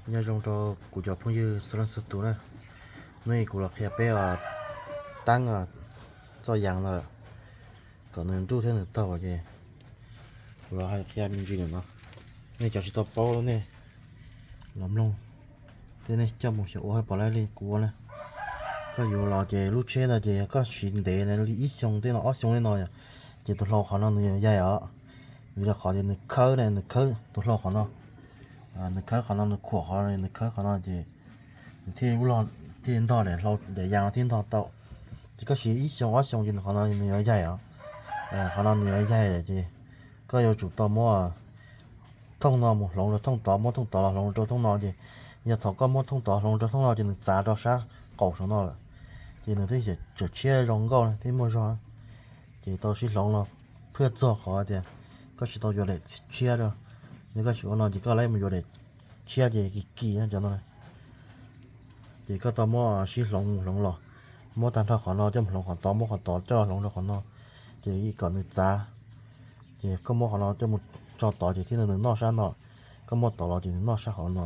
Nyob zoo rau kuv cov phooj ywg xab laj xab tus na, hnub no kuv los qhia peb os, taab txoj yas no lawm, kom nws nruj thiab nws taug ces kuv los hais qhia me ntsis ntawm no. Nej cov tsis tau paub nej los mloog, thiab nej coj mus xyaum ua haj pom laib li kuv ua na. Koj yuav los ces lub tsheb no ces koj siv ntev li ib xyoo tej no ob xyoo tej no, ces tus hlau qhov no nws yuav yaig os. Vim rau qhov tias nws khawb ne, nws khawb tus hlau qhov no, nws khawb qhov no, nws khuam qhov no, nws khawb qhov no ces nws thiaj ntog daim hlau daim yas no thiaj ntog tau. Ces koj siv ib xyoo ob xyoo ces nws qhov no nws yuav yaig os. Qhov no nws yuav yaig lawm ces koj yuav tsum tau muab thooj no mus hloov rau thooj tod, muab thooj tod los hloov rau thooj no ces yog thaum koj muab thooj tod hloov rau thooj no ces nws txav rau sab qaum saum no lawm, ces nws thiaj tseem tshiab zoo nkauj thiab muaj zog. Ces tau sib hloov los phaj txog qhov tias koj tsis tau yuav daim tshiab rau. Yog koj tsis ua no ces koj lawv mus yuav daim tshiab ces kis kis cov no. Ces koj tau muab sib hloov mus hloov los, muab tag nrho qhov no coj mus hloov qhov tod, muab qhov tod coj los hloov rau qhov no, ces kom nws txav. Ces koj muab qhov no coj mus tso tod ces thiaj nws noj sab no, koj muab tod los ces nws noj sab qhov no.